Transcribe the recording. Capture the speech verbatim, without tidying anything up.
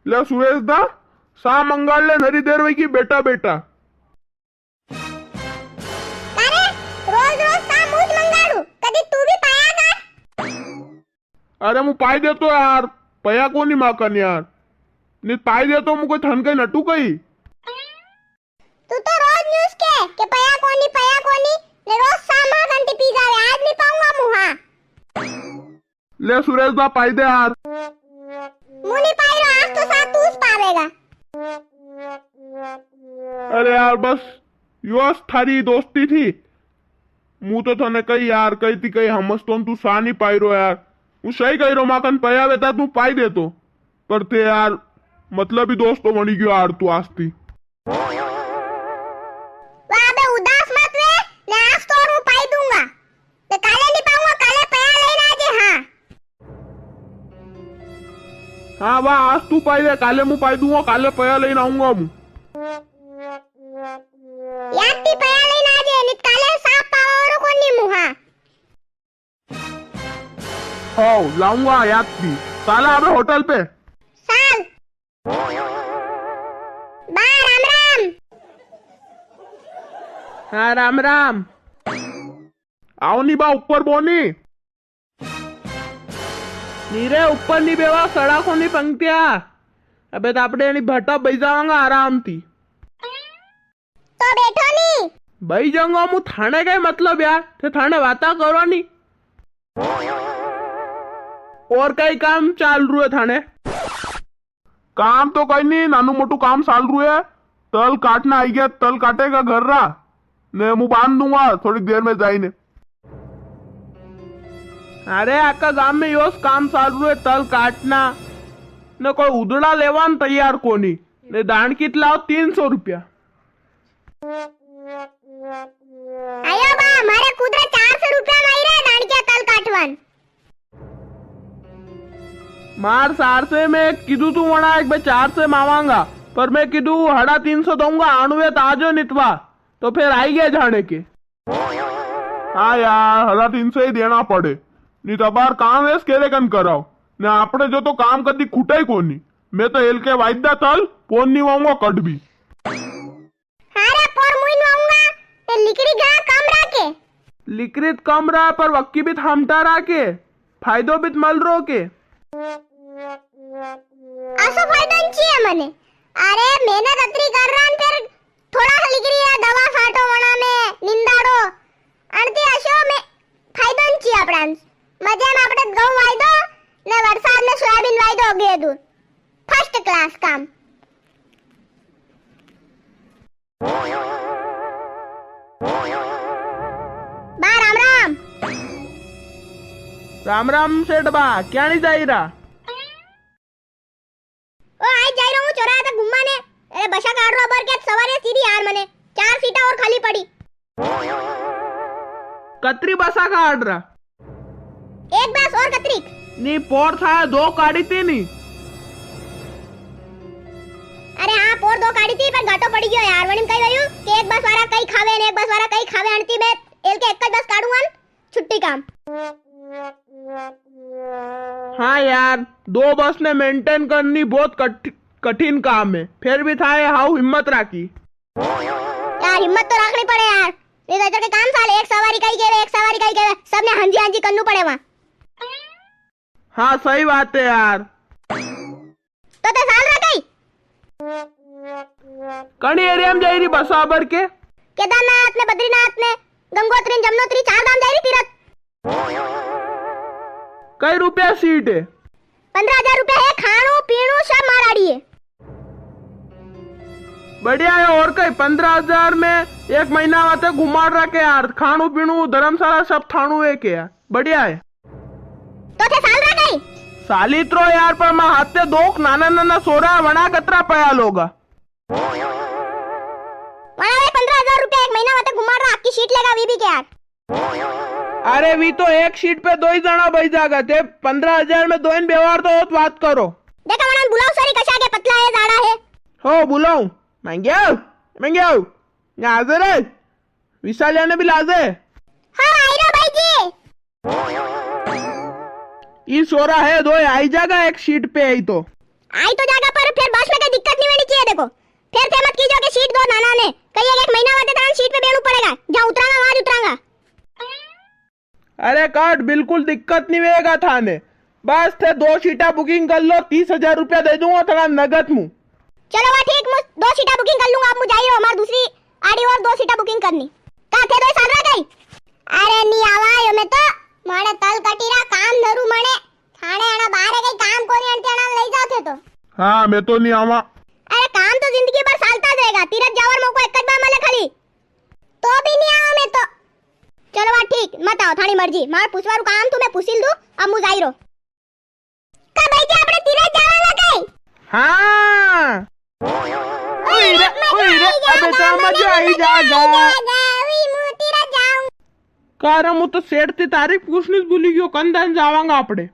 ले सुरेश दा, सा मंगाड़ ले, नरी देर वई गी बेठा बेठा। अरे, रोज रोज सा मूज मंगाड़ू, कदी तू भी पाया कर। अरे, मु पाई देतो यार, पया कोनी मा कन यार। नी पाई देतो, मु कोई थन कई नटू कई। तू तो रोज न्यूज के, के पया कोनी, पया कोनी, ने रोज सा मा कन ती पी जावे, आज नी पाऊंगा मु, हाँ। ले सुरेश दा, पाई दे यार। मु नी पाई रो, आज तो सा तू ज पावेगा। अरे यार, बस योस थारी दोस्ती थी। मु तो थने कई यार, कई थी कई हमजतो न, तू सा नी पाई रो यार। मु सही कई रो, मा कन पया वेता तू पाई देतो। पर थे यार, मतलबी दोस्त तो बणी गयो यार तू आज ती। वा, अबे उदास मत वे, ने आज तो और हूँ पाई दूंगा। ने काले नी पाऊंगा, काले पया लेने आजे, हाँ। हाँ वा, आज तू पाई दे, काले मु पाई दूंगा, काले पया लेने आऊंगा मु। याद ती पया लेने आजे, नी काले सा पावा वारो कोनी मु, हाँ। हो, लाऊंगा याद ती। साला अबे होटल पे। साल। बा राम राम। हाँ, राम राम। आओ नी बा, ऊपर बोनी। नी रे, ऊपर नी बेवा, सड़ा कोनी पंक्तिया। अबे तो आपणे अणी भट्टा बई जावांगा आराम ती। तो बैठो नी। बई जाऊंगा मु, थाने कई मतलब यार, थे थाने वाता करो नी। और कई काम चाल रू है थाने? काम तो कई नी, नानू मोटू काम चाल रू है। तल काटना आई गया, तल काटेगा घर रा, ने मु बांध दूंगा थोड़ी देर में जाई ने। अरे, आका गाम में योस काम चाल रू है, तल काटना। ने कोई उदड़ा लेवा न तैयार कोनी। ने दाणकी ती लाओ तीन सौ रुपया। आयो बा, मारे खुद रे चार सौ रुपया माई रे दाणकिया तल काटवान। मार चार सौ में कीधु तू वणा एक बे चार सौ मावांगा, पर मैं कीधु हाड़ा तीन सौ दूंगा, आणुए तो आजो नितवा, तो फिर आई गया जाने के। हाँ यार, हाड़ा तीन सौ ही देना पड़े, नी तो बार काम वेस केरे कन कराओ, ने आपणे जो तो काम कदी खुटा ही कोनी। मैं तो एल के वायदा तल पोन नी वाऊंगा कट भी। हारा पोर मुइन वाऊंगा, ते लिकड़ी घणा कम राखे। लिकड़ी तो कम रा, पर वक्की भी थामटा राखे, फायदो भी तो मल रो के। असो फायदो न चाहिए मने। अरे, मेहनत अतरी कर रहा न, फिर थोड़ा हली करी या दवा फाटो वणा में निंदाड़ो। अणती अशो में फायदो न ची आपणा। मजे में आपणे गहूं वायदो ने वरसाद में सोयाबीन वायदो गेदू। फर्स्ट क्लास काम। बा राम राम। राम राम सेठ बा, क्या नी जाई रहा? ओ, आज जाई रहा हूँ चौराहा तक घूमवा ने। अरे, बसा काट रो अबर के सवारी सीधी यार मने। चार सीटा और खाली पड़ी। कतरी बसा काट रहा? एक बस और कतरी। नी, पोर था दो काटी थी नी। अरे हाँ, पोर दो काटी थी, पर घाटो पड़ी गयो यार। वणी में कई वयू कि एक बस वाला कई खावे ने एक बस वाला कई खावे, अणती में एल के एक ज बस काढूंगा न। छुट्टी काम। हाँ यार, दो बस ने मेंटेन करनी बहुत कठ-, कठिन काम है, फिर भी थाए हाउ हिम्मत राखी। यार, हिम्मत तो राखनी पड़े यार, नी तो इधर के काम साले एक सवारी कई केवे, एक सवारी कई केवे, सबने हांजी हांजी करनू पड़े वहाँ। हाँ, सही बात है यार। तो ते साल रा कई? कणी एरिया में जाई री बसा अबर के? केदारनाथ ने, बद्रीनाथ ने, गंगोत्री ने, जमनोत्री, चार धाम जाई री तीरथ। कई रुपया सीट है? पन्द्रह हजार रुपया है, खाणू पीणू सब माराड़ी है। बढ़िया है, और कई पन्द्रह हजार में एक महीना वाते घुमाड़ रखे यार, खाणू पीणू धर्मशाला सब थाणू है के यार, बढ़िया है। तो थे साल रा कई? साली तो रो यार, पर मैं हाथे दो नाना नाना सोरा वणा कतरा पया लोगा। वणा रे पन्द्रह हजार रुपया एक महीना वाते घुमाड़ रा, आखी सीट लेगा वी भी के यार। अरे वी तो एक सीट पे दो ही जना बई जागा, थे पन्द्रह हजार में दो ही व्यवहार तो होत बात करो। देखा वणा बुलाओ सरी कशा के पतला है, जाड़ा है। हो बुलाऊं, मंग्याओ, मंग्याओ, यहाँ हाजिर है। विशालिया ने भी लाजे। हाँ, आई रा भाई जी। ई सोरा है, दो आई जागा एक सीट पे आई तो। आई तो जागा, पर फिर बस में कोई दिक्कत नी वेणी चाहिए। देखो, फिर थे मत कीजो के सीट दो नाना ने, कई एक, एक महीना वाते थाने सीट पे बेणू पड़ेगा, जहाँ उतरांगा वहां उतरांगा। अरे काट, बिल्कुल दिक्कत नी वेगा थाने, बस थे दो सीटा booking कर लो, तीस हजार रुपया दे दूंगा थाने नगद मु। चलो वा ठीक, मु दो सीटा booking कर लूंगा, अब मु जाई रो, हमार दूसरी आड़ी और दो सीटा booking करनी। का थे दो साल रह गई? अरे नी आवा यो मैं तो, माने तल कटीरा काम धरू माने, थाने आना बाहर है कई काम कोनी अंटे आना ले जाओ थे तो। हाँ, मैं तो नी आवा। अरे काम तो जिंदगी भर सालता जाएगा, तीरथ जावर मौको एक बार मले खाली। तो भी नी आवा मैं तो। चलो बात ठीक, मत आओ, थानी मर्जी। मार पूछवारू काम तू मैं पूछिल दू, अब मु जाई रो। का भाई जी आपने तीरथ जावा में गई? हाँ। ओए रे, ओए रे, अबे तो मजा आई जागा। वी मु तीरथ जाऊं। कारण मु तो सेठ ती तारीख पूछनी भूली गयो, कन दन जावांगा आपड़े।